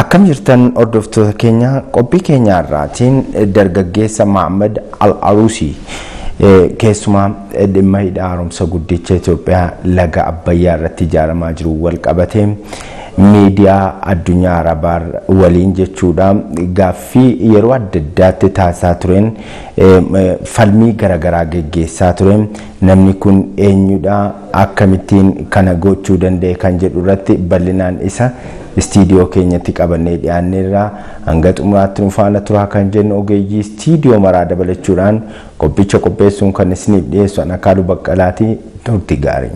Akkam jirtan hordoftoota keenya, qophii keenya irraatiin dargaggeessa Mahammad Al-Aruusii keessumaa dhimma hidha haaromsa guddicha Itoophiyaa laga Abbayyaa irratti ijaaramaa jiru wal qabatee miidiyaa addunyaa Arabaa waliin jechuudha gaaffii yeroo adda addaatti taasisaa tureen falmii garaagaraa geggeessaa ture. Namni kun eenyudha, akkamittiin kana gochuu danda'e kan jedhu irratti bal'inaan isa istiidiyoo keenyatti qabannee dhiyaanneerra. Hanga xumuraatti nu faana turaa kan jennu ogeeyyii istiidiyoo maraa dabalachuudhaan qophicha qopheessuun kan isiniif dhiyeessu an Akaaluu Baqqalaatii. Turtii gaarii.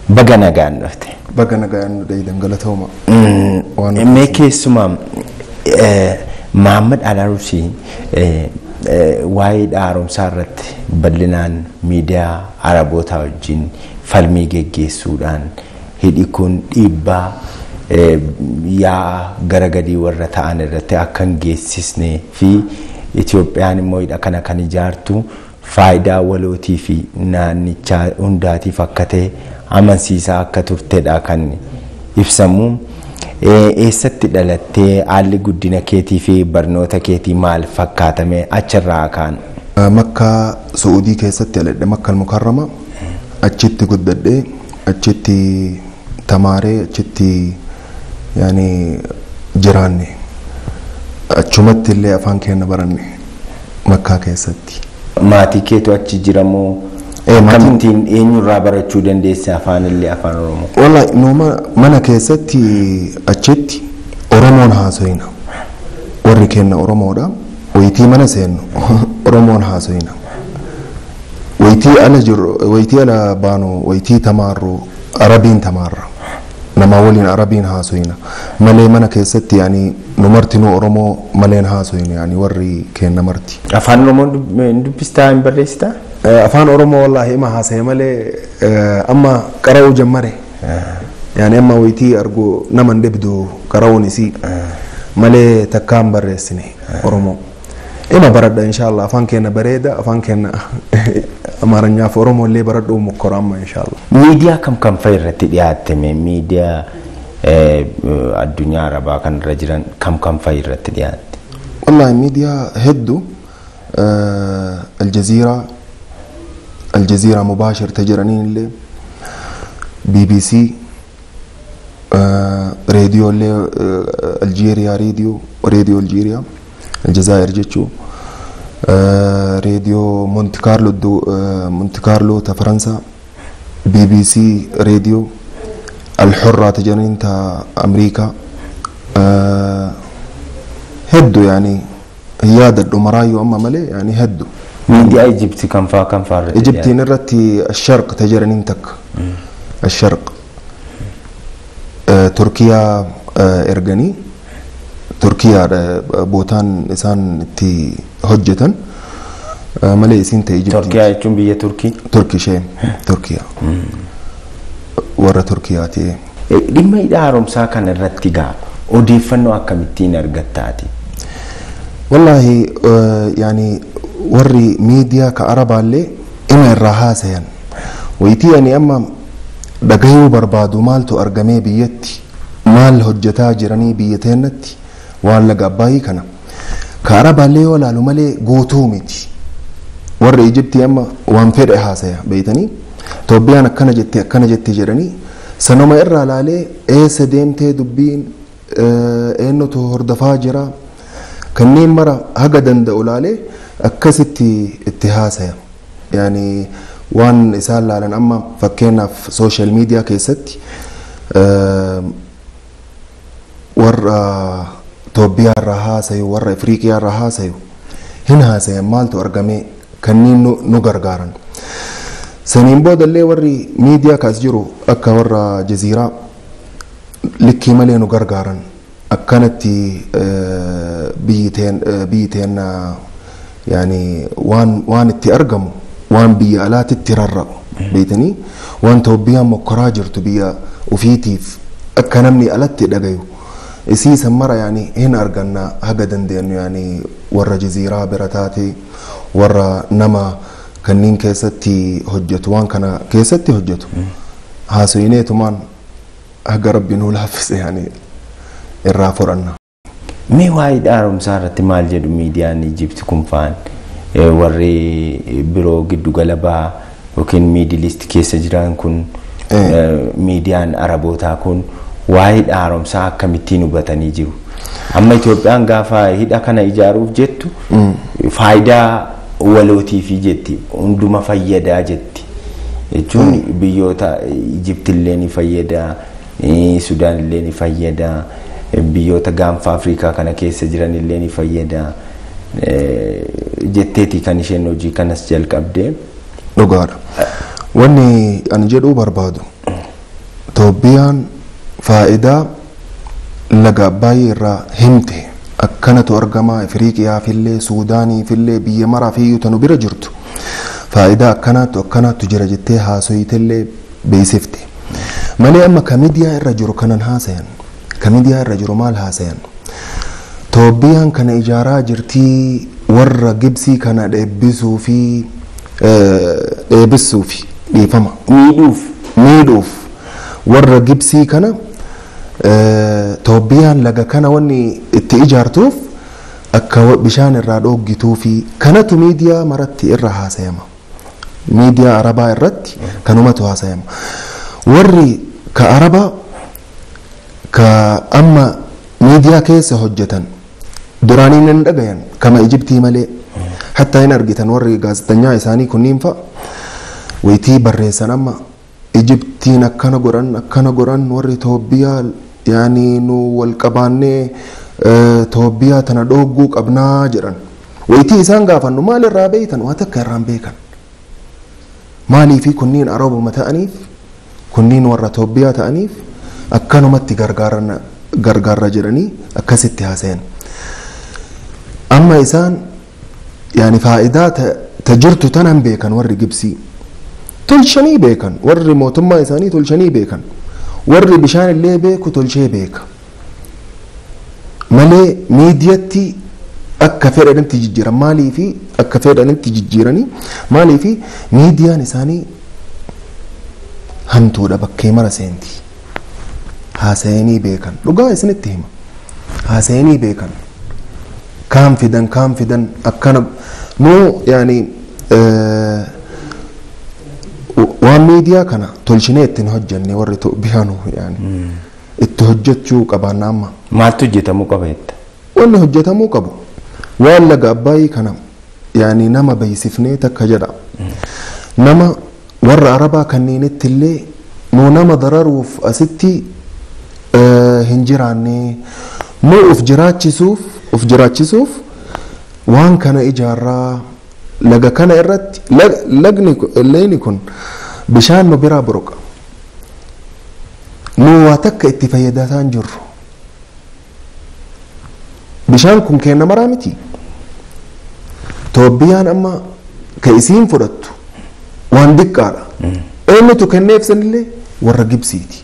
Baga nagaan dhufte. Baga nagaan nu dheeydan, galatooma. Mee keessumaa Mahammad Al-Aruusii waa'ee hidha haaromsaa irratti bal'inaan miidiyaa Arabootaa wajjin falmii geggeessuudhaan hidhi kun dhiibbaa yaa'a gara gadii warra ta'an irratti akka hin geessisnee fi Itoophiyaan immoo hidha kana kan ijaartu faayidaa walootii fi naannichaa hundaatiif akka ta'e amansiisaa akka turtedha kan ibsamu. Eessatti dhalattee, haalli guddina keetii fi barnoota keetii maal fakkaatame, achirraa kaan? Makkaa Su'uudii keessatti dhaladhe, Makka Mukarrama. Achitti guddadhe, achitti tamaaree, achitti yaani jiraanne, achumatti illee afaan keenya baranne Makkaa keessatti. Maatii keetu achi jiramoo? Akkamittiin, eenyurraa barachuu dandeesse afaan illee, afaan Oromoo? Wallahi numa mana keessatti achitti Oromoon haasoyina. Warri keenya Oromoodha. Wayitii mana seennu Oromoon haasoyina. Wayitii ala jirru, wayitii ala baanu, wayitii tamaarru Arabiin tamaarra. Nama waliin Arabiin haasoyina. Malee mana keessatti yaani nu martinuu Oromoo maleen haasoyina, yaani warri keenya marti. Afaan Oromoo hin dubbistaa, hin barreessitaa? Afaan Oromoo wallahi ima haasa'e malee amma qara'uu jammare. Yaani amma wayitii argu nama hin dhibdu qara'uun isii malee takkaa hin barreessine Oromoo. Ima baradha inshallah, afaan keenya bareeda, afaan keenya Amaaranyaaf Oromoo illee baradhuu mukkora amma inshallah. Miidiyaa kam kam fa'a irratti dhiyaatte mee, miidiyaa addunyaa Arabaa kanarra jiran kam kam fa'a irratti dhiyaatte? Wallahi miidiyaa hedduu, Aljazeeraa, Aljazeeraa Mubaashir tajiraniin illee, BBC, reediyoo illee, Aljeeriyaa reediyoo, reediyoo Aljeeriyaa, Aljazaayir jechuu, reediyoo Monte Carlo, Monte Carlo ta Faransaa, BBC reediyoo, Alxurraa tajiraniin ta Amriikaa, hedduu yaani yaadadhu maraayyuu amma malee yaani hedduu. Miidiyaa Ijiptii kam fa'aa kam fa'aa irratti? Ijiptiin irratti Asharq tajiraniin takka. Asharq. Turkiyaa erganii, Turkiyaadha bootaan isaan itti hojjetan malee isiin ta'e Ijiptiin. Turkiyaa jechuun biyya Turkii? Turki ishee Turkiyaa. Warra Turkiyaati. Dhimma hidha haaromsaa kana irratti gaa odeeffannoo akkamittiin argattaati? Wallahi yaani warri miidiyaa ka Arabaallee ima irraa haasayan. Wayitii ani amma dhagayuu barbaadu maaltu argamee biyyatti, maal hojjetaa jiranii biyya teennatti waan laga Abbaayii kana. Ka Arabaallee yoo laalu malee guutuu miti. Warri Ijiptii amma waan fedhe haasaya beeytanii. Itoophiyaan akkana jetti, akkana jetti jedhanii sanuma irraa laalee eessa deemtee dubbiin, eenyutu hordofaa jira, kanneen mara haga danda'u laalee akkasitti itti haasaya. Yaani waan isaan laalan amma fakkeenyaaf social media keessatti warra Itoophiyaa irraa haasayu, warra Afriiqiyaa irraa haasayu hin haasayan, maaltu argamee kanneen nu gargaaran. Saniin boodallee warri miidiyaa kaas jiru akka warra Jaziiraa likkii malee nu gargaaran, akkanatti biyyi teen yaani waan itti argamu, waan biyya alaatitti rarra'u beeytanii, waan Itoophiyaan mokkoraa jirtu biyya ufiitiif akka namni alatti dhagayu isii san mara yaani hin arganna haga dandeenyu, yaani warra jaziiraa bira taate warra nama kanneen keessatti hojjetu waan kana keessatti hojjetu haasoyineetumaan haga rabbi nuu laaffise yaani irraa fudhanna. Mee waa'ee haaromsaa irratti maal jedhu miidiyaan Ijipti kun fa'aan warri biroo giddugala bahaa yookiin miidiliist keessa jiran kun miidiyaan Arabootaa kun waa'ee haaromsaa akkamittiin hubatanii jiru? Amma Itoophiyaan gaafa hidha kana ijaaruuf jettu faayidaa walootiifi jetti, hunduma fayyadaa jetti. Jechuun biyyoota Ijipti illee ni fayyada, Sudaan illee ni fayyada, biyyoota gaanfa Afrikaa kana keessa jiran illee ni fayyada jetteeti kan isheen hojii kanas jalqabde. Dhugaadha. Wanni ani jedhuu barbaadu Itoophiyaan faayidaa laga Abbaayii irraa himte akkanatu argama Afriiqiyaafillee Suudaaniifillee biyya maraafiyyuu tanu bira jirtu faayidaa akkanaatu akkanaatu jira jettee haasoyitellee beeksifte. Malee amma ka miidiyaa irra jiru kanan haasayan, ka miidiyaa irra jiru maal haasayan? Itoophiyaan kana ijaaraa jirtii warra Gibsii kana dheebbisuu fi dhiifama. Miidhuuf warra Gibsii kana Itoophiyaan laga kana wanni itti ijaartuuf akka bishaan irraa dhooggituu fi kanatu miidiyaa maratti irra haasayama. Miidiyaa Arabaa irratti kanumatu haasayama. Warri ka Arabaa ka amma miidiyaa keessa hojjetan duraaniin hin dhagayan kama Ijiptii malee hattaa hin argitan warri gaazexanyaa isaanii kunniin fa'a wayitii barreessan amma Ijiptiin akkana godhan warri Itoophiyaa yaani nu wal qabaannee Itoophiyaa tana dhoogguu qabnaa jedhan. Wayitii isaan gaafannu maal irraa beektan? Waan takka irraa hin beekan. Maaliifi kunniin Arabuma ta'aniif kunniin warra Itoophiyaa ta'aniif akkanumatti gargaarra jedhanii akkasitti haasayan. Amma isaan yaani faayidaa ta jirtu tana hin beekan warri Gibsii. Tolchanii beekan warri mootummaa isaanii tolchanii beekan warri bishaan illee beeku tolchee beeka. Malee miidiyatti akka fedhanitti jijjiiran maaliifi akka fedhanitti jijjiiranii maaliifi miidiyaan isaanii hamtuudha bakkee mara seenti. Haasayanii beekan dhugaa isinitti hima. Haasayanii beekan kaan fidan akkana nuu yaani waan miidiyaa kana tolchinee ittiin hojjenne warri Itoophiyaanu yaani itti hojjechuu qabaanna amma. Maaltu hojjetamuu qaba jetta? Wanni hojjetamuu qabu waan laga Abbaayii kana yaani nama beeksifnee takka jedha. Nama warra Arabaa kanneenitti illee nuu nama dararuuf asitti hin jiraanne nuu of jiraachisuuf waan kana ijaarraa laga kana irratti lagni kun bishaan nu biraa buruqa. Nu waa takka itti fayyadataa hin jirru. Bishaan kun kenna maraa miti. Itoophiyaan amma ka isiin fudhattu waan diqqaadha. Eenyutu kenneef sanillee warra Gibsiiti.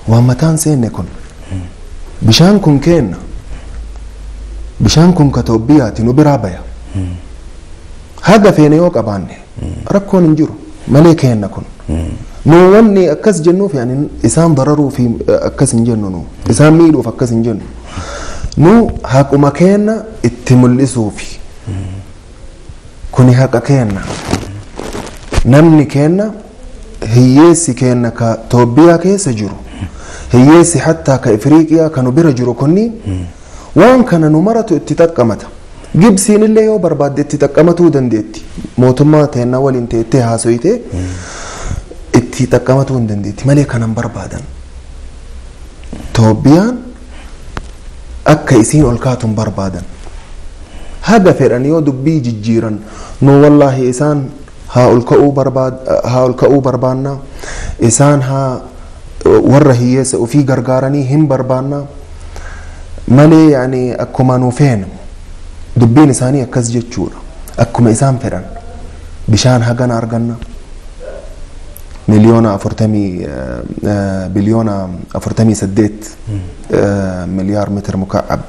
Waan mataan seenne kun bishaan kun kenna. Bishaan kun ka Itoophiyaati nu biraa baya. Haga feene yoo qabaanne rakkoon hin jiru malee kenna kun. Nu wanni akkas jennuuf yaani isaan dararuu fi akkas hin jennu nu isaan miidhuuf akkas hin jennu. Nu haquma kenna itti mul'isuufi. Kuni haqa kenna. Namni kenna hiyyeessi kenna ka Itoophiyaa keessa jiru. Hiyyeessi hattaa ka Ifriiqiyaa ka nu bira jiru kunni waan kana nu maratu itti xaqqamata. Gibsiin illee yoo barbaadde itti xaqqamatuu dandeetti. Mootummaa teennaa waliin teettee haasoyitee itti xaqqamatuu hin dandeetti malee kanan barbaadan. Itoophiyaan akka isiin ol kaatu hin barbaadan. Haga fedhan yoo dubbii jijjiiran nu wallaahi isaan haa ol ka'uu barbaanna isaan haa warra hiyyeessa ofii gargaaranii hin barbaanna malee yaani akkuma nu feenu dubbiin isaanii akkas jechuudha. Akkuma isaan fedhan bishaan hagana arganna miliyoona 40 biliyoona 48 miliyaar meter muka'ab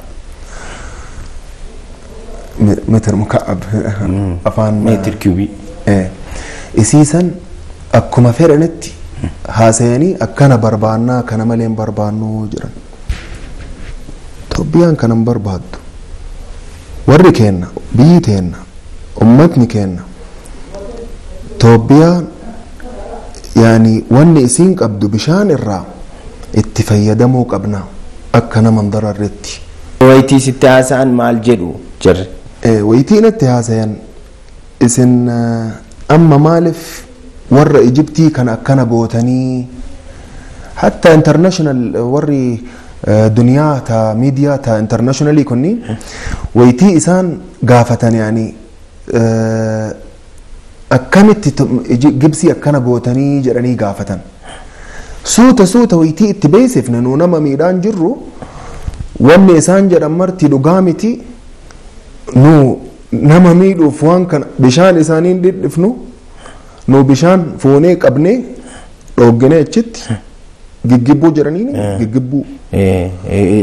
Meter muka'ab afaan meetir kiubii. Isiisan akkuma fedhanitti haasayanii akkana barbaannaa kana malee hin barbaannuu jedhan. Itoophiyaan kana hin barbaaddu. Warri keenna, biyyi teenna, ummatni keenna Itoophiyaan yaani wanni isiin qabdu bishaan irraa itti fayyadamuu qabna akka nama hin dararretti. Wayitii sitti haasa'an maal jedhu jarri? Wayitiin itti haasayan isin amma maaliif warra Ijiptii kana akkana gootanii hatta international warri duniyaa ta miidiyaa ta internationalii kunniin wayitii isaan gaafatan yaani akkamitti Gibsii akkana gootanii jedhanii gaafatan. Suuta suuta wayitii itti beeksifne nu nama miidhaan jirru wanni isaan jedhan marti dhugaa miti nu nama miidhuuf waan kana bishaan isaaniin dhidhifnu nu bishaan fuunee qabnee dhoogginee achitti giggibbuu jedhaniini giggibbuu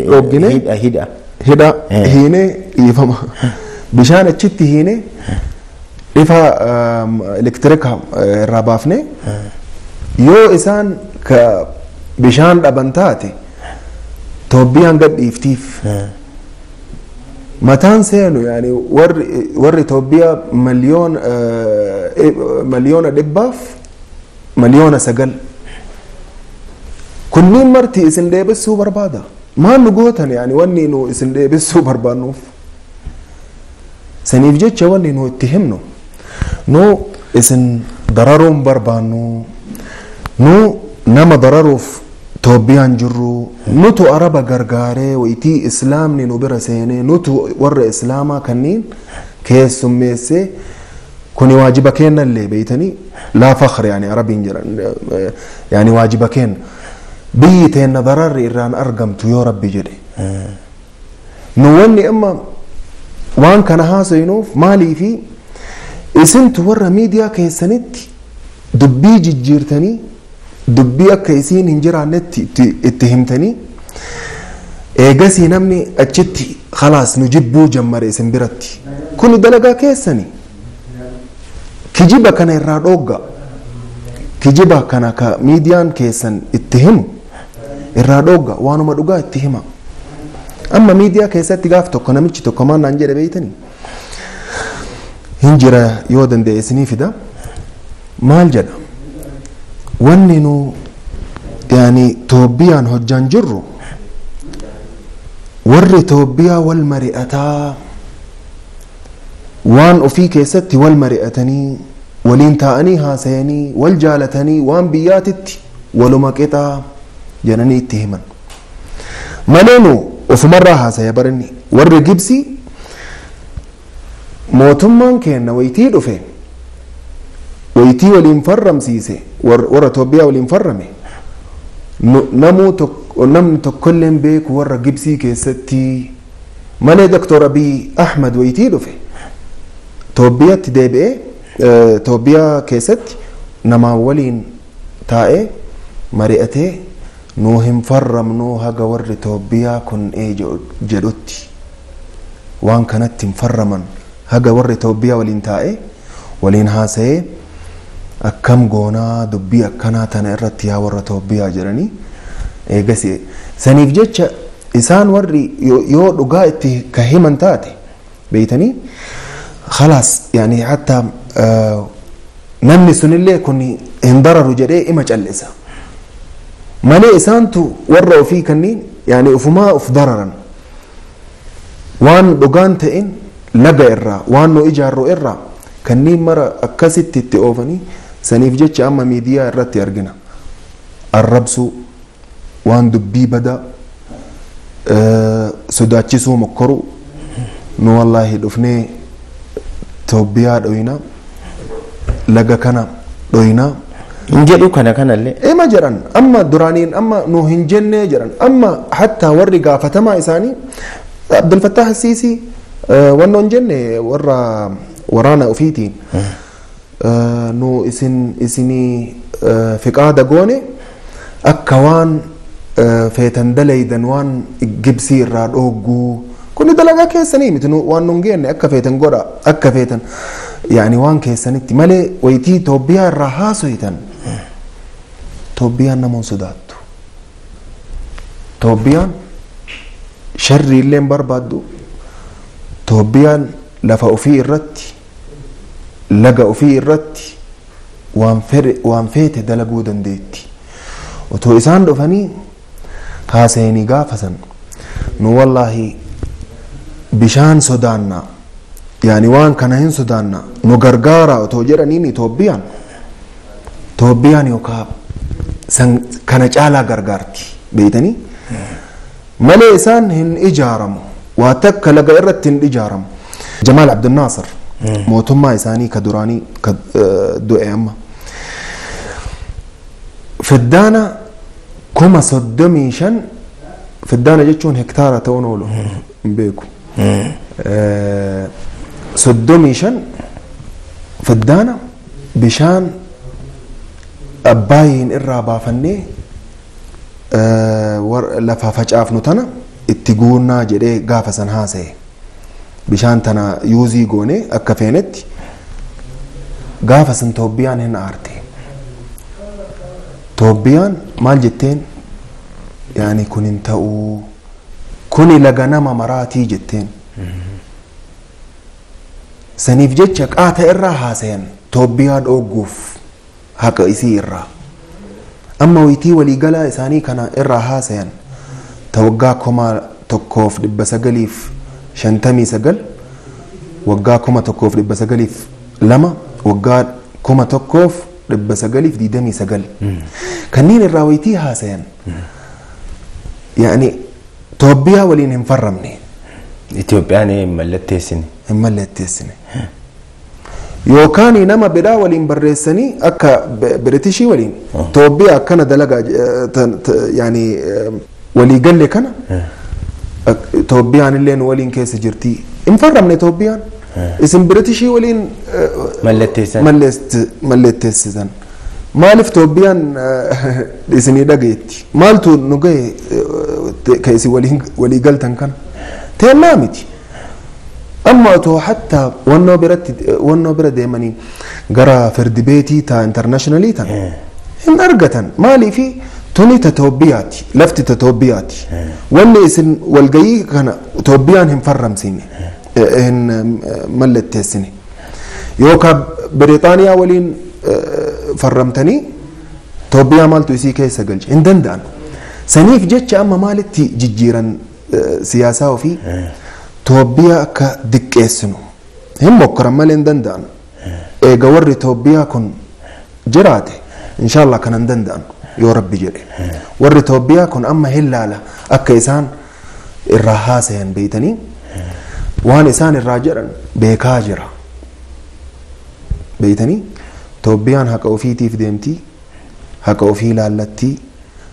dhoogginee hidha hidha hiinee dhiifama bishaan achitti hiinee ifa elektirika irraa baafnee yoo isaan ka bishaan dhaban taate Itoophiyaan gad dhiiftiif. Mataan seenu yaani warri Itoophiyaa 109,000,000 kunniin marti isin deebisuu barbaada. Maal nu gootan yaani wanni nu isin deebisuu barbaannuuf. Saniif jecha wanni nu itti himnu nu isin dararuun barbaannu nu nama dararuuf Itoophiyaan jirru nutu Araba gargaaree wayitii Islaamni nu bira seenee nutu warra Islaamaa kanneen keessummeessee kuni waajiba kennallee beeytanii laa fakhri yaani Arabiin jedhan yaani waajiba kenna biyyi teenna dararri irraan argamtu yoo Rabbi jedhe. Nu wanni amma waan kana haasayinuuf maaliifi isintu warra miidiyaa keessanitti dubbii jijjiirtanii dubbii akka isiin hin jiraannetti itti himtanii eegasii namni achitti khalaas nu jibbuu jammare isin biratti. Kuni dalagaa keessani. Kijiba kana irraa dhoogga. Kijiba kana ka miidiyaan keessan itti himu irraa dhoogga waanuma dhugaa itti hima. Amma miidiyaa keessatti gaaf tokko namichi tokko maal naan jedhe beeytanii? Hin jira yoo danda'e isinii fida. Maal jedha? Wanni nu yaani Itoophiyaan hojjaan jirru warri Itoophiyaa wal mari'ataa waan ofii keessatti wal mari'atanii waliin taa'anii haasayanii wal jaalatanii waan biyyaatitti waluma qixaa jedhanii itti himan. Malee nu ofumarraa haasaya baranni warri Gibsii mootummaan keenna wayitii dhufe wayitii waliin farramsiise warra Itoophiyaa waliin farrame namni tokkolleen beeku warra Gibsii keessatti malee Doktor Abiy Ahmad wayitii dhufe Itoophiyaatti deebi'ee Itoophiyaa keessatti namaa waliin taa'ee mari'atee nu hin farramnu haga warri Itoophiyaa kun jedhutti waan kanatti hin farraman haga warri Itoophiyaa waliin taa'ee waliin haasa'ee akkam goonaa dubbii akkanaa tana irratti yaa warra Itoophiyaa jedhanii eegas saniif jecha isaan warri yoo dhugaa itti ka himan taate beeytanii khalaas yaani hatta namni sunillee kun hin dararu jedhee ima callisa. Malee isaantu warra ofii kanneen yaani ofumaa of dararan waan dhugaan ta'in laga irraa waan nu ijaarru irraa kanneen mara akkasitti itti oofanii saniif jecha amma miidiyaa irratti argina. Arrabsuu waan dubbii badaa sodaachisuu mokkoruu nu wallaahi dhufnee Itoophiyaa dhoyinaa laga kana dhoyinaa. Hin jedhu kana kanallee. Ema jedhan amma duraaniin amma nu hin jennee jedhan amma hatta warri gaafatamaa isaanii Abdul Fattah Siisii wanno hin jenne warra waraana ofiitiin nu isinii fiqaada goone akka waan feetan dalaydan waan Gibsii irraa dhoogguu kun Kuni dalagaa keessanii miti waan nun geenne akka feetan godha akka feetan yaani waan keessanitti malee wayitii Itoophiyaa irraa haasoyitan Itoophiyaan namoon sodaattu. Itoophiyaan sharrii illee hin barbaaddu. Itoophiyaan lafa ofii irratti laga ofii irratti waan feete dalaguu dandeetti. Otoo isaan dhufanii haasa'anii gaafasan nu wallaahi bishaan sodaanna yaani waan kana hin sodaanna nu gargaara otoo jedhaniin Itoophiyaan Itoophiyaan yookaan kana caalaa gargaarti beeytanii malee isaan hin ijaaramu waa takka laga irratti hin ijaaramu. Jamaal Abdulnaasir mootummaa isaanii ka duraanii ka du'e amma fiddaana 35,000 fiddaana jechuun hektaara ta'uun oolu hin beeku. 35 fiddaana bishaan Abbaayiin irraa baafannee lafa facaafnu tana itti guunnaa jedhee gaafa san haasa'e. Bishaan tana yuuzii goonee akka feenetti gaafa san Itoophiyaan hin aarte. Itoophiyaan maal jetteen yaani kun hin ta'uu kuni laga nama maraatii jetteen. Saniif jecha qaata irraa haasayan Itoophiyaa dhoogguuf haqa isii irraa. Amma wayitii waliigalaa isaanii kana irraa haasayan ta waggaa 1959 waggaa 1902 waggaa 1929 kanneen irraa wayitii haasayan yaani Itoophiyaa waliin hin farramne. Itoophiyaan hin mallatteessine. Hin mallatteessine. Yookaan nama biraa waliin barreessanii akka Biritishii waliin Itoophiyaa akkana dalagaa yaani waliigalle kana Itoophiyaan illee nu waliin keessa jirti. Hin farramne Itoophiyaan. Isin Biritishii waliin mallatteessisan. Maaliif Itoophiyaan isinii dhageetti? Maaltu nu gahe ka isin walii galtan kana? Teellaa miti. Amma otoo hatta wannoo bira deemanii gara firdi beetii ta intarnaashinalii tan hin argatan. Maaliifi tuni ta Itoophiyaati. Lafti ta Itoophiyaati. Wanni isin walgayii kana Itoophiyaan hin farramsiine hin mallatteessine. Yookaan Biriixaaniyaa waliin farramtanii Itoophiyaa maaltu isii keessa galche hin danda'an. Saniif jecha amma maalitti jijjiiran siyaasaa ofii Itoophiyaa akka diqqeessinu hin mokkoran malee hin danda'an. Eega warri Itoophiyaa kun jiraate inshaallah kana hin danda'an yoo Rabbi jedhe. Warri Itoophiyaa kun amma hin laala akka isaan irraa haasayan beeytanii waan isaan irraa jedhan beekaa jira. Beeytanii Itoophiyaan haqa ofiitiif deemti, haqa ofii ilaallattii,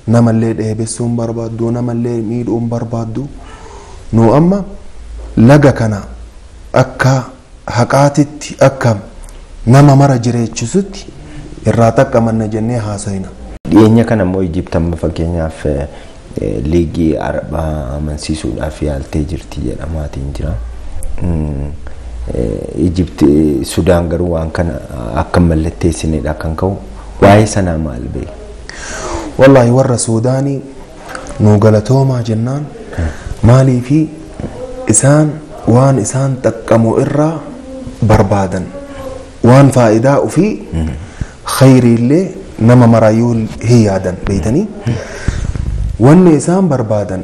namallee dheebessuu hin barbaaddu, namallee miidhuu hin barbaaddu. Nu amma laga kana akka haqaatitti akka nama mara jireechisutti irraa xaqqamanna jennee haasofna. Dhiyeenya kana immoo Ijipt amma fakkeenyaaf liigii Arabaa amansiisuudhaaf yaaltee jirti jedhamaatiin jira. Ijipt Sudaan garuu waan kana akka mallatteessinedha kan ka'u waa'ee sanaa maal beeku? Wallaahi warra Suudaanii nu galatoomaa jennaan maaliifi isaan waan isaan xaqqamu irraa barbaadan waan faayidaa ofii khayriillee nama maraayyuu hin yaadan beeytanii wanni isaan barbaadan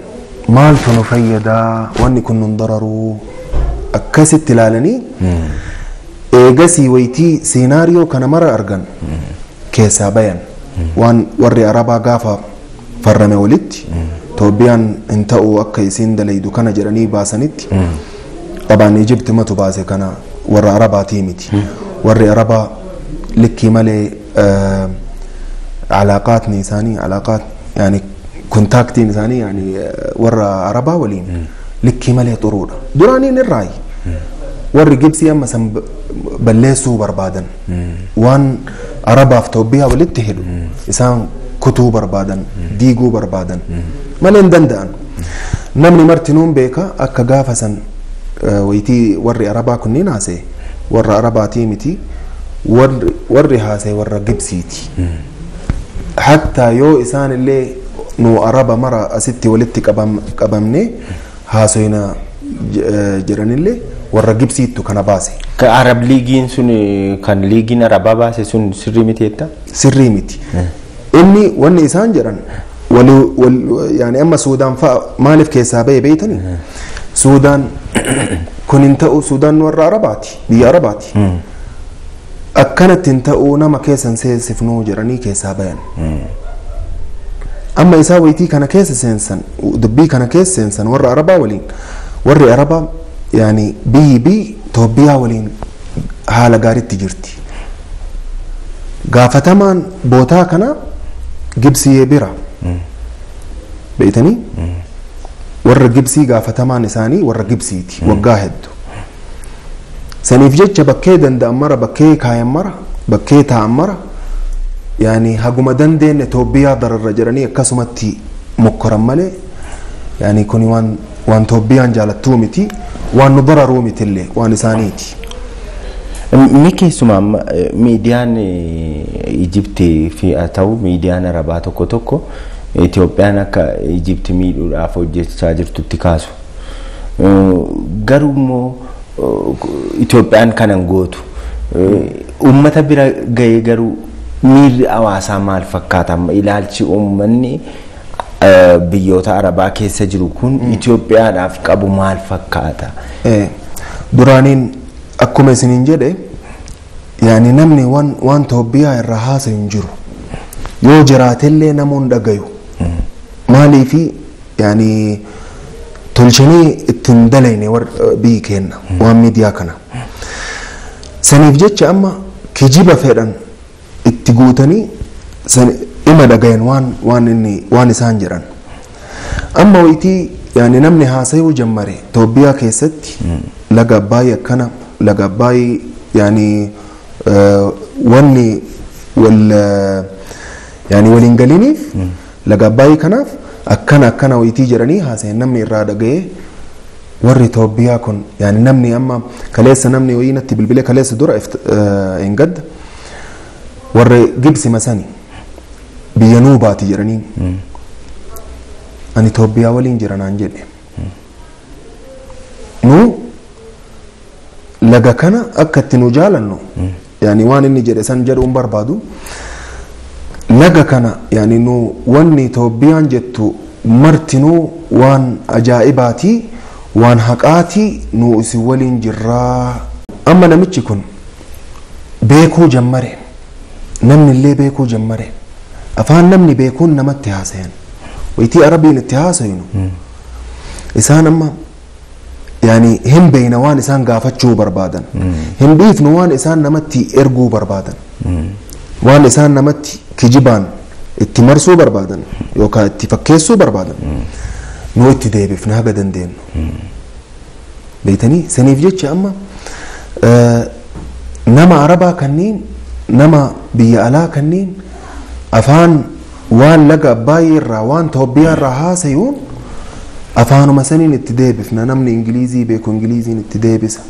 maaltu nu fayyadaa wanni kun nun dararuu akkasitti ilaalanii eegasii wayitii seenaariyoo kana mara argan keessaa bayan waan warri Arabaa gaafa farrame walitti Itoophiyaan hin ta'u akka isiin dalaydu kana jedhanii baasanitti qabaan Ijipti matu baase kana warra Arabaatii miti. Warri Arabaa likkii malee alaaqaatni isaanii alaaqaat yaani kontaaktiin isaanii yaani warra Arabaa waliin likkii malee xuruudha. Duraaniin irraayi. Warri Gibsii amma san balleessuu barbaadan waan Arabaaf Itoophiyaa walitti hidhu isaan kutuu barbaadan diiguu barbaadan malee hin danda'an. Namni martinuun beeka akka gaafa san wayitii warri Arabaa kunniin haasa'e warra Arabaatii miti, warri haasa'e warra Gibsiiti. Hattaa yoo isaan illee nu Araba mara asitti walitti qabamne haasoyna jedhanillee warra Gibsiittu kana baase. Arab liigiin sun kan liigiin Arabaa baase sun sirrii miti jetta? Sirrii miti. Inni wanni isaan jedhan yaani amma Suudaan fa'a maaliif keessaa bahe beeytanii? Suudaan kun hin ta'u, Suudaan warra Arabaati, biyya Arabaati. Akkanatti hin ta'u, nama keessan seensifnuu jedhanii keessaa bayan. Amma isaa wayitii kana keessa seensan, dubbii kana keessa seensan warra Arabaa waliin, warri Arabaa yaani biyyi biyyi Toobbiyaa waliin haala gaariitti jirti. Gaafatamaan bootaa kana Gibsiyee bira. Beeytanii? Warra Gibsii gaafatamaan isaanii warra Gibsiiti waggaa hedduu. Saniif jecha bakkee danda'an mara, bakkee kaayan mara, bakkee taa'an mara yaani haguma dandeenye Toobbiyaa dararra jedhanii akkasumatti mokkoran malee yaani kuni waan Toobbiyaan jaalattuu miti, waan nu dararuu miti illee waan isaaniiti. Inni keessumaa miidiyaan Ijiptii fi haa ta'u miidiyaan Arabaa tokko tokko Itoophiyaan akka Ijipti miidhuudhaaf hojjechaa jirtutti kaasu. Garuu immoo Itoophiyaan kanan gootu. Uummata bira gahee garuu miirri hawaasaa maal fakkaata? Ilaalchi uummanni biyyoota Arabaa keessa jiru kun Itoophiyaadhaaf qabu maal fakkaata? Duraaniin akkuma isiniin jedhe yaani namni waan Toobbiyaa irraa haasayu hin jiru. Yoo jiraatellee namoon dhagayu. Maaliifi yaani tolchanii ittiin dalayne biyyi kenna waan miidiyaa kana. Saniif jecha amma kijiba fedhan itti guutanii ima dhagayan waan inni waan isaan jedhan. Amma wayitii yaani namni haasayuu jammare Toobbiyaa keessatti laga Abbaayii akkana, laga Abbaayii yaani wanni wal yaani waliin galiniif laga Abbaayii kanaaf akkana akkana wayitii jedhanii haasayan namni irraa dhaga'ee warri Toobbiyaa kun yaani namni amma kaleessa namni wayii natti bilbilee kaleessa dura hin gadda warri Gibsi masani biyya Nuubaati jedhanii ani Toobbiyaa waliin jira naan jedhe. Nu laga kana akka itti nu jaalannu yaani waan inni jedhe san jedhuun barbaadu laga kana yaani nu wanni Toobbiyaan jettu martinuu waan ajaa'ibaatii waan haqaatii nu isin waliin jirraa. Amma namichi kun beekuu jammare, namni illee beekuu jammare, afaan namni beekuun namatti haasayan wayitii Arabiin itti haasayinu isaan amma yaani hin beeyna waan isaan gaafachuu barbaadan, hin dhiifnu waan isaan namatti erguu barbaadan, waan isaan namatti kijibaan itti marsuu barbaadan yookaan itti fakkeessuu barbaadan nu itti deebifna haga dandeenyu. Beeytanii saniif jecha amma nama Arabaa kanneen nama biyya alaa kanneen afaan waan laga Abbaayii irraa waan Toobbiyaa irraa haasayuun afaanuma saniin itti deebifna. Namni Ingilizii beeku Ingiliziin itti deebisa,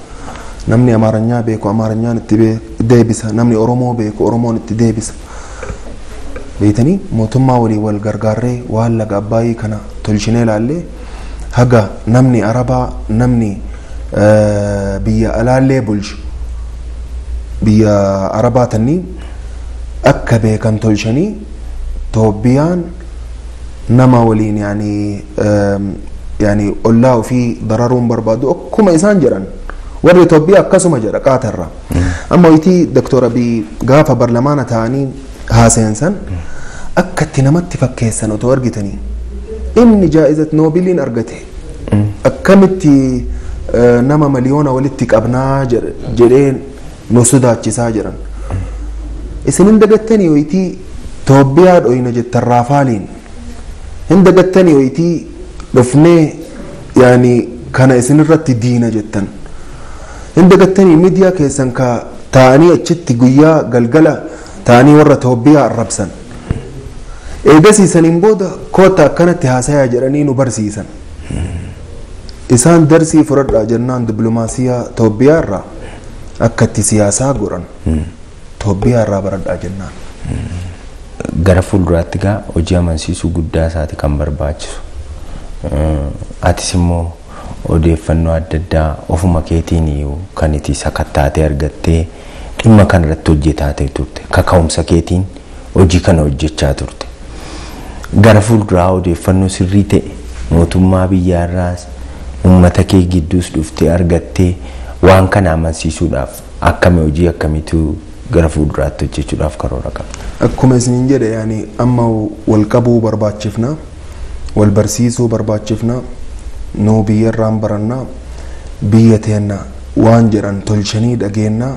namni Amaaranyaa beeku Amaaranyaan itti deebisa, namni Oromoo beeku Oromoon itti deebisa. Beeytanii mootummaa walii wal gargaarree waan laga Abbaayii kana tolchinee ilaallee haga namni Arabaa namni biyya alaallee bulchu biyya Arabaa tanii akka beekan tolchanii Toobbiyaan nama waliin yaani ollaa ofii dararuun barbaadu akkuma isaan jedhan warri Toobbiyaa akkasuma jedha qaatarra. Amma wayitii Doktor Abiy gaafa barlamaana ta'anii haasayan san akka itti namatti fakkeessan otoo argitanii inni jaa'izat noobiliin argate akkamitti nama miliyoona walitti qabnaa jedhee nu sodaachisaa jedhan. Isin hin dagattanii wayitii Toobbiyaa dhoyina jettan raafaaliin, hin dagattanii wayitii dhufnee yaani kana isinirratti diina jettan, hin dagattanii miidiyaa keessan ka taa'anii achitti guyyaa galgala taa'anii warra Toobbiyaa arrabsan. Eegasiisaniin booda koota akkanatti haasayaa jedhanii nu barsiisan. Isaan darsii fudhadhaa jennaan dippiloomaasiyaa Itoophiyaa irraa akka itti siyaasaa godhan Itoophiyaa irraa baradhaa jennaan. Gara fuulduraatti gaa hojii amansiisuu guddaa isaati kan barbaachisu. Atis immoo odeeffannoo adda addaa ofuma keetiin iyyuu kan itti sakattaatee argattee dhimma kanarratti hojjetaa turte. Kaka'umsa keetiin hojii kana hojjechaa turte. Gara fuulduraa odeeffannoo sirrii ta'e mootummaa biyyaarraas uummata kee gidduus dhuftee argattee waan kana amansiisuudhaaf akkami hojii akkamiitu gara fuulduraatti hojjechuudhaaf karoora qabda? Akkuma isiniin jedhe yaani amma wal qabuu barbaachifna, wal barsiisuu barbaachifna, nuu biyyarraan barannaa, biyya teenna waan jedhan tolchanii dhageenna,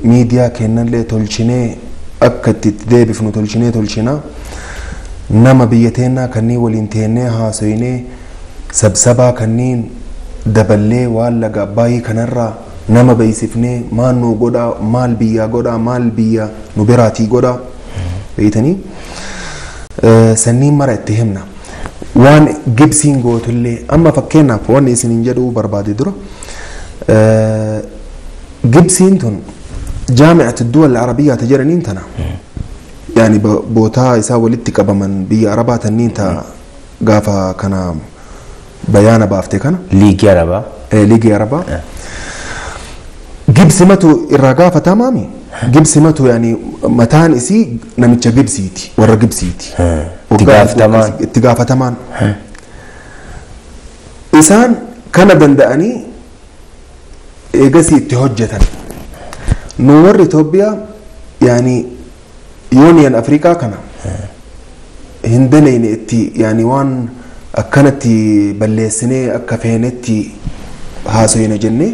miidiyaa kennallee tolchinee akka itti deebifnu tolchinee tolchinaa, nama biyya teennaa kanneen waliin teennee haasoyinee sabsabaa kanneen daballee waan laga Abbaayii kanarraa nama beeksifnee maal nu godhaa, maal biyyaa godhaa, maal biyya nu biraatii godhaa beeytanii sanniin mara itti himna. Waan Gibsiin gootullee amma fakkeenyaaf wanni isiniin jedhuu barbaade dura Gibsiin tun jaami'at duwal arabiyyaa ta jedhaniin tana yaani bootaa isaa walitti qabaman biyya arabaa tanniin ta gaafa kana bayaana baafte kana. Liigii Arabaa. Liigii Arabaa. Gibsimatu irraa gaafatamaami. Gibsimatu yaani mataan isii namicha Gibsiiti, warra Gibsiiti. Itti gaafatamaan. Itti gaafatamaan. Isaan kana danda'anii eegasii itti hojjetan. Nu warri Itoophiyaa yaani yuuniyan Afrikaa kana hin daleyne itti yaani waan akkanatti balleessinee akka feenetti haasoyina jennee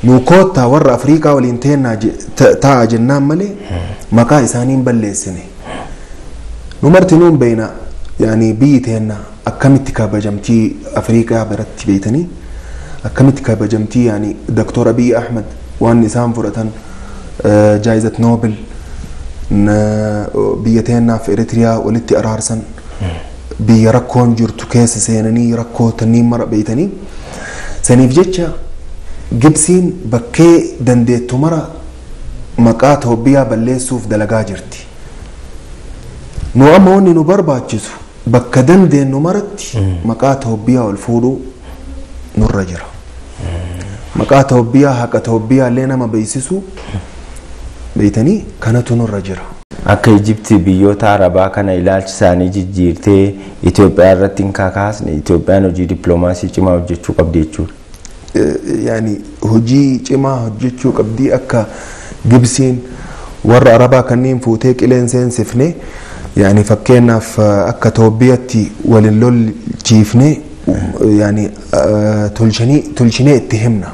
nu koottaa warra Afrikaa waliin teennaa taa'a jennaan malee maqaa isaanii hin balleessine. Nu martinuu hin beekna yaani biyyi teenna akkamitti kabajamtii Afrikaa biratti beeytanii akkamitti kabajamtii yaani Doktor Abiy Ahmed waan isaan fudhatan jaayizat Noobel biyya teennaaf Eritiriyaa walitti araarsan biyya rakkoon jirtu keessa seenanii rakkoo tanniin mara beeytanii saniif jecha Gibsiin bakkee dandeettu mara maqaa Itoophiyaa balleessuuf dalagaa jirti. Nu amma wanni nu barbaachisu bakka dandeenyu maratti maqaa Itoophiyaa ol fuudhuu nurra jira. Maqaa Itoophiyaa haqa Itoophiyaa illee nama beeksisuu beeytanii kanatu nurra jira. Akka Ijipti biyyoota Arabaa kana ilaalcha isaanii jijjiirtee Itoophiyaa irratti hin kakaasne Itoophiyaan hojii dippiloomaasii cimaa hojjechuu qabdi jechuudha. Yaani hojii cimaa hojjechuu qabdi akka Gibsiin warra Arabaa kanneen fuutee qileen seensifne yaani fakkeenyaaf akka Itoophiyaatti waliin lolchiifne yaani tolchinee itti himna.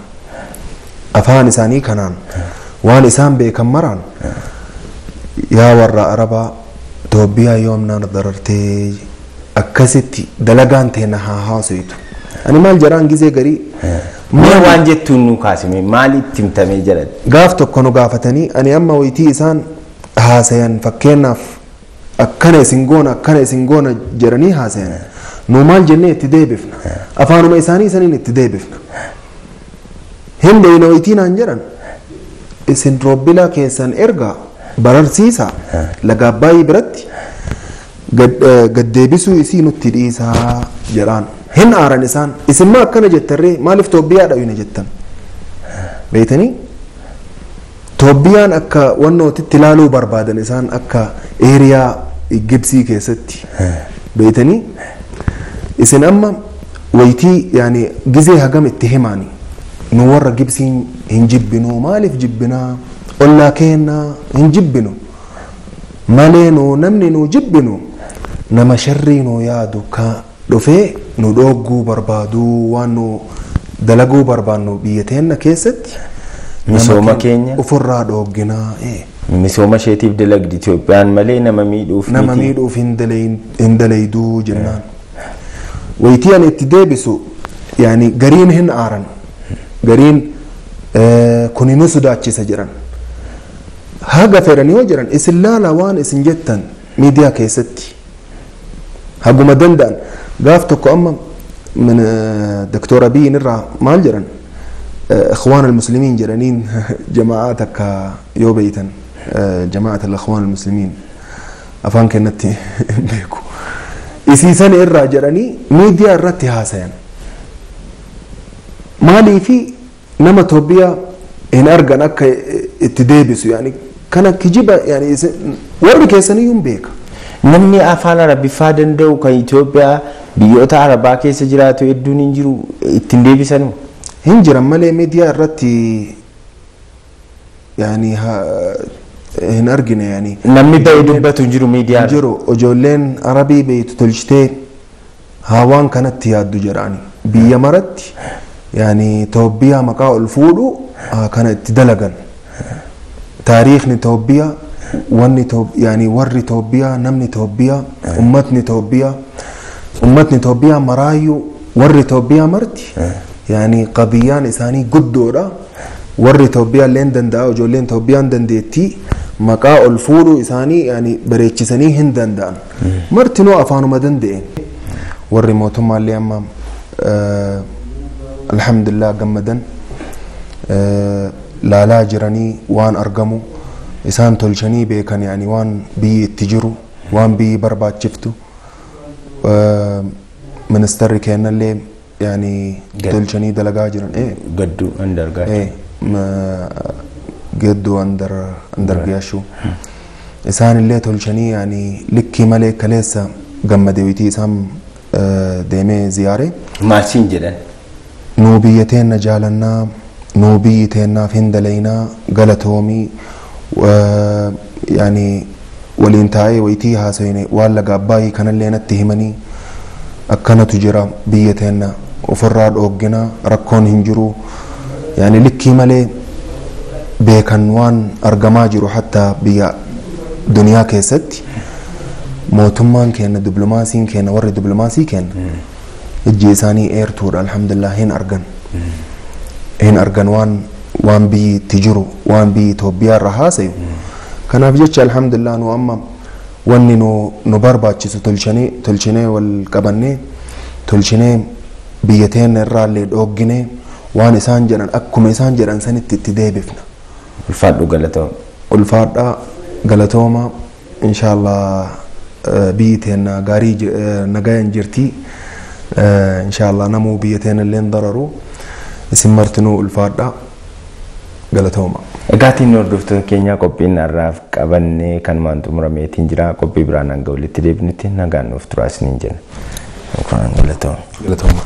Afaan isaanii kanaan waan isaan beekan maraan yaa warra Arabaa Itoophiyaa yoomnaan darartee akkasitti dalagaan teena haa haasoytu. Ani maal jedhaan gizee garii Mee waan jettuun nu kaasime maal itti himtamee jedhan? Gaaf tokko nu gaafatanii ani amma wayitii isaan haasayan fakkeenyaaf akkana isin goona akkana isin goona jedhanii haasayan. Nu maal jennee itti deebifna? Afaanuma isaanii saniin itti deebifna. Hin beeyna wayitii naan jedhan isin roobbilaa keessan ergaa bararsiisaa laga Abbaayii biratti gaddeebisuu isii nutti dhiisaa jedhaan. Hin aaran isaan isin maa akkana jettarree maaliif Itoophiyaa dhawina jettan beeytanii Itoophiyaan akka wannootitti ilaaluu barbaadan isaan akka eeriyaa Gibsii keessatti beeytanii isin amma wayitii yaani gizee hagam itti himaani nu warra Gibsiin hin jibbinuu maaliif jibbinaa ollaa keennaa hin jibbinu malee nu namni nu jibbinu nama sharrii nu yaadu ka dhufee nu dhogguu barbaaduu waan nu dalaguu barbaannu biyya teenna keessatti misooma keenya ofirraa dhoogginaa. Misooma isheetiif dalagdi Itoophiyaan malee nama miidhuuf nama miidhuuf hin dalayduu jennaan. Wayitii ani itti deebisu yaani gariin hin aaran gariin kuni nu sodaachisa jedhan. Haga fedhan yoo jedhan isin laala waan isin jettan miidiyaa keessatti haguma danda'an gaaf tokko amma من دكتور أبي نرى مال جرن إخوان المسلمين جرانين جماعاتك يوبيتا جماعة الإخوان المسلمين أفان كنتي بيكو إسيسان إرى جراني ميديا الرتي هاسين مالي في نما توبيا إن أرجع أك التدبس يعني كان كجيبة يعني ورد كيساني يوم بيك Namni afaan Arabiffaa danda'u kan Itoophiyaa biyyoota Arabaa keessa jiraatu hedduun hin jiru ittiin deebisanu. Hin jiran malee miidiyaa irratti yaani hin argine yaani. Namni ba'ee dubbatu hin jiru miidiyaa. Hin jiru ijoolleen Arabii beeytu tolchitee haa waan kanatti yaaddu jedhaani. Biyya maratti yaani Itoophiyaa maqaa ol fuudhu kana itti dalagan. Taariikhni Itoophiyaa wanni yaani warri Itoophiyaa namni Itoophiyaa ummatni Itoophiyaa ummatni Itoophiyaa maraayyuu warri Itoophiyaa marti yaani qadiyyaan isaanii guddoodha. Warri Itoophiyaa illee danda'a ijoolleen Itoophiyaan dandeettii maqaa ol fuudhuu isaanii yaani bareechisanii hin danda'an. Martinuu afaanuma danda'een. Warri mootummaa illee amma alhamdulillah gammadan laalaa jiranii waan argamu isaan tolchanii beekan yaani waan biyyi itti jiru waan biyyi barbaachiftu ministeerri kennallee yaani tolchanii dalagaa jiran Gadduu Andargaachuu Gadduu Andargaachuu isaan illee tolchanii yaani likkii malee kaleessa gammadeewitii isaan deemee ziyaare. Maal siin jedhan? Nuu biyya teenna jaalannaa nuu biyyi teennaaf hin dalaynaa galatoomii yaani waliin taa'ee wayitii haasofne waan laga Abbaayii kanallee natti himanii akkanatu jira biyya teenna ofirraa dhoogginaa rakkoon hin jiru yaani likkii malee beekan waan argamaa jiru hattaa biyya duniyaa keessatti mootummaan keenya diplomaasiin keenya warri diplomaasii keenya ijji isaanii eertuudha alhamdulillah hin argan hin argan waan biyyi itti jiru waan biyyi Itoophiyaa irra haasayu kanaaf jecha alhamdulillah nu amma wanni nu barbaachisu tolchinee wal qabannee tolchinee biyya teenya irraallee dhoogginee waan isaan jedhan akkuma isaan jedhan sanitti itti deebifna. Ulfaadhu galatooma. Ulfaadhaa galatooma inshaallah biyyi teenya gaarii nagayaan jirti inshaallah namuu biyya teenya illee dararu isin martinuu ulfaadhaa galatooma. Egaatiin hordoftoota keenyaa qophiin har'aaf qabannee kanumaan xumurameetiin jira qophii biraan hanga walitti deebinutti nagaan nuuf turaa isiniin jenna. Galatooma. Galatooma.